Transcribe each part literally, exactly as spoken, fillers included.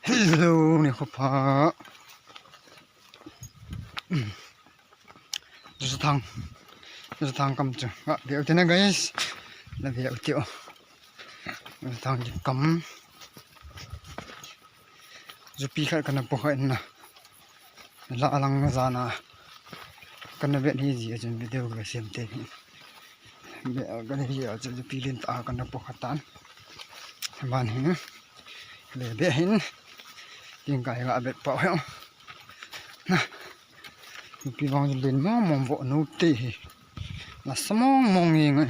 Hello, ni khopa. Jusa thang. Jusa thang kam chu. Ga be u te na, guys. Na be u te o. Jusa thang ji kam. Jupi khat kana po khat na. La alang jana. Kana be ni ji a chun video ka sem te. Be kana ji a chun jupi lin ta kana po khat tan. Ban hin. Le be hin. Tingkai ga be pa ho. Na. Pi bang lin mong mong vo nu te hi. Na sa mong mong nge nge.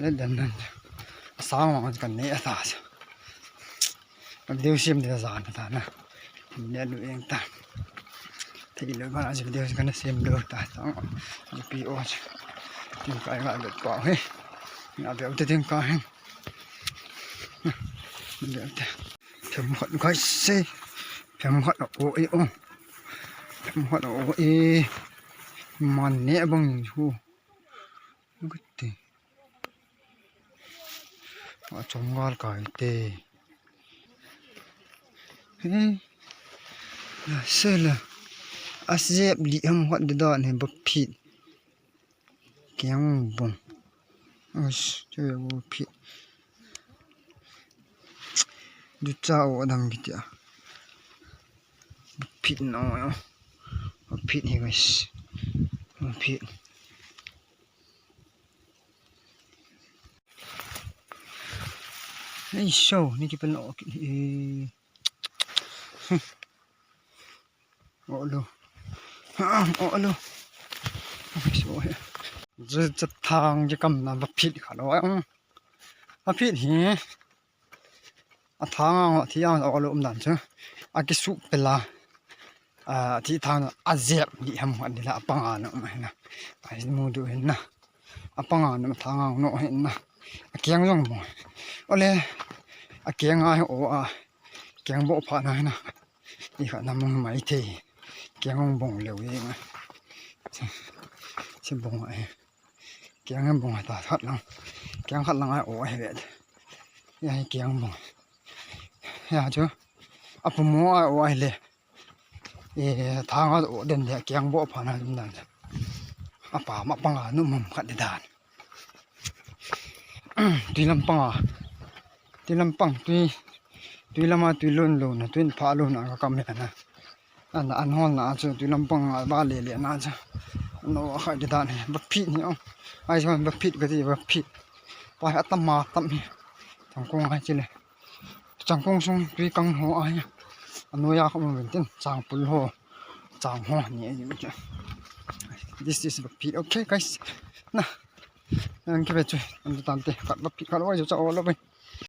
Le dan dan. Sa mong kan ne ta sa. Video sem de jan ta na. Ne lu eng ta. Thei lo ba video kan sem lo ta. Tang. Pi o. Tingkai ga be pa he. Na be te tingkai. Be te. Phem khat kai se. Phem khat o e o. Phem khat o e. Man ne bang hu. Kati. A chom gal kai te. He. La se la. A jep li ham khat de dan he ba phit. Keng bong. As, chu ba phit. Du cha o dam kiti a. Phit no. Phit hi guys. Phit. Ei, so, ni ki pen o ki. O lo. O lo. So, he. Jusa thang ji kam na ba phit kha lo. Ba phit hi. A thang ang, thi ang, o lo um dan chu. A ki su pe la. A thi thang a jep li ham khat de la, a panga na um hin na. Ai mu du hin na. A panga na thang ang no hin na. A keng jong bong. O le. A keng a o a. Keng bo pha na hin na. I kha na mong mai the. Keng bong le wi na. Si bong a. Keng bong ta khat lang. Keng khat lang a o he vet. Ya hi keng bong. Ya chu. A pu mo a o ai le. E, thang a o den le keng bo pha na dum dan. A pa ma panga nu mam khat de dan. Tui lam panga. Tui lam pang tui. Tui lama tui lun lun na tui pha lun na ka kam he na. An, an hol na chu, tui lam pang a ba le le na chu. No, a khai de dan he, ba phit ni o. Ai chu ba phit ka ti, ba phit. Pa he a tam ma tam he. Changkong ai chi le. Changkong sung tui kang ho ai. A noi a khom ven tin, chang pul ho. Chang ho ni ai chu. This is ba phit. Okay, guys. Na. An ki ve chu, an tan te. Khat ba phit, khat lo ai chu cha o lo bai.